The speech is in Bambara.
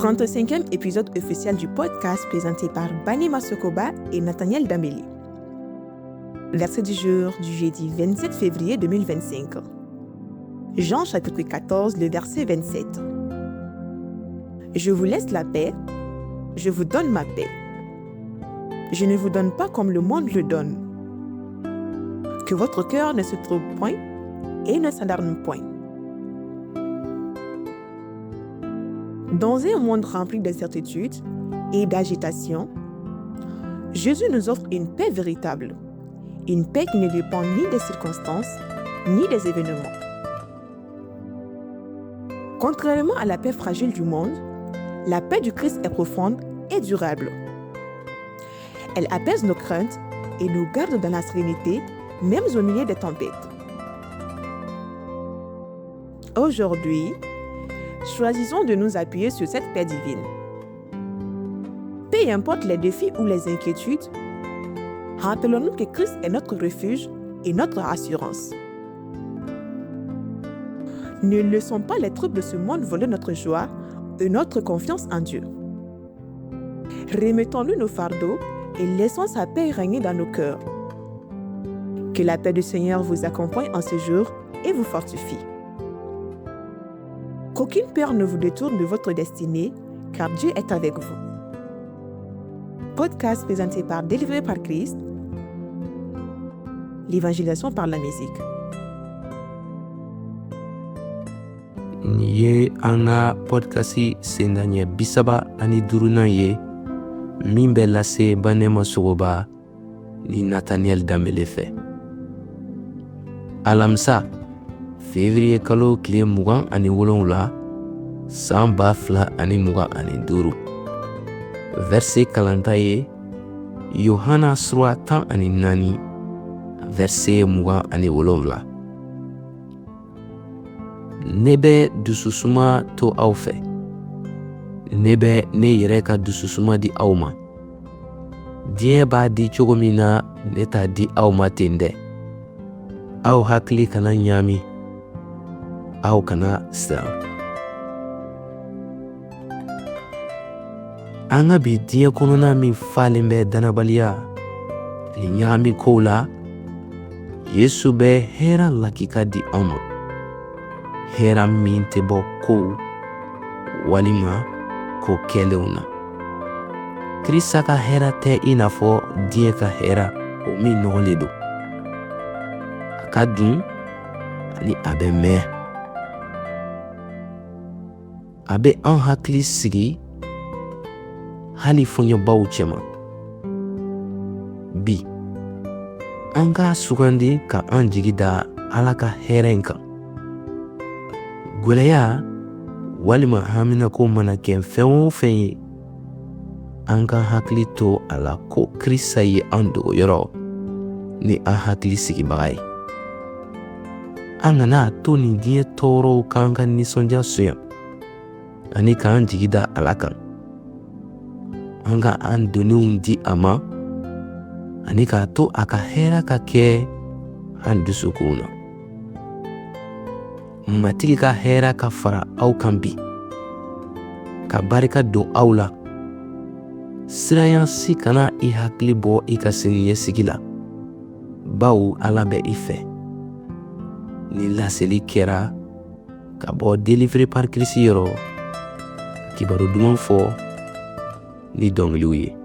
35e épisode officiel du podcast présenté par Bani Masokoba et Nathaniel Dambélé. Verset du jour du jeudi 27 février 2025. Jean chapitre 14, le verset 27. Je vous laisse la paix, je vous donne ma paix. Je ne vous donne pas comme le monde le donne. Que votre cœur ne se trouble point et ne s'alarme point. Dans un monde rempli d'incertitudes et d'agitation, Jésus nous offre une paix véritable, une paix qui ne dépend ni des circonstances, ni des événements. Contrairement à la paix fragile du monde, la paix du Christ est profonde et durable. Elle apaise nos craintes et nous garde dans la sérénité, même au milieu des tempêtes. Aujourd'hui, choisissons de nous appuyer sur cette paix divine. Peu importe les défis ou les inquiétudes, rappelons-nous que Christ est notre refuge et notre assurance. Ne laissons pas les troubles de ce monde voler notre joie et notre confiance en Dieu. Remettons-lui nos fardeaux et laissons sa paix régner dans nos cœurs. Que la paix du Seigneur vous accompagne en ce jour et vous fortifie. Qu'aucune peur ne vous détourne de votre destinée, car Dieu est avec vous. Podcast présenté par Délivré par Christ, l'évangélisation par la musique. Nin ye an ka podcast sendaɲɛ 35nan ye min bɛ lase Banɛma Sogoba ni Nathaniel Dambele fɛ. Alamisa, février kalo tile 27, san 2025. Verset kalanta ye Yohana sura 14, verset 27. Ne bɛ dususuma to aw fɛ. Ne bɛ ne yɛrɛ ka dususuma di aw ma. Diɲɛ b'a di cogo min na, ne t'a di aw ma ten dɛ. Aw hakili kana ɲaami, aw kana siran. An ka bi diɲɛ kɔnɔna min falen bɛ dannabaliya ni ɲagami kow la, Yesu bɛ hɛrɛ lakika di an ma. Hɛrɛ min tɛ bɔ kow walima ko kɛlenw na. Krista ka hɛrɛ tɛ i n'a fɔ diɲɛ ka hɛrɛ, o min nɔgɔlen don. A ka dun ani a bɛ mɛn. A bɛ an hakili sigi hali fɔɲɔbaw cɛma. Bi, an k'a sugandi ka an jigi da Ala ka hɛrɛ in kan. Gwɛlɛya walima haminako mana kɛ fɛn o fɛn ye, an ka hakili to a la ko Krista ye an dogoyɔrɔ ni an hakili sigibaga ye. An kana a to nin diɲɛ tɔɔrɔw k'an ka nisɔndiya sonya ani k'an jigi da Ala kan. An ka an doniw di a ma ani k'a to a ka hɛrɛ ka kɛ an dusukunw na. Matigi ka hɛrɛ ka fara aw kan bi, ka barika don aw la. Siranya si kana i hakili bɔ i ka siniɲɛsigi la, bawo Ala bɛ i fɛ. Ni laseli kɛra ka bɔ Délivré par Christ yɔrɔ, kibaru duman fɔ ni dɔnkiliw ye.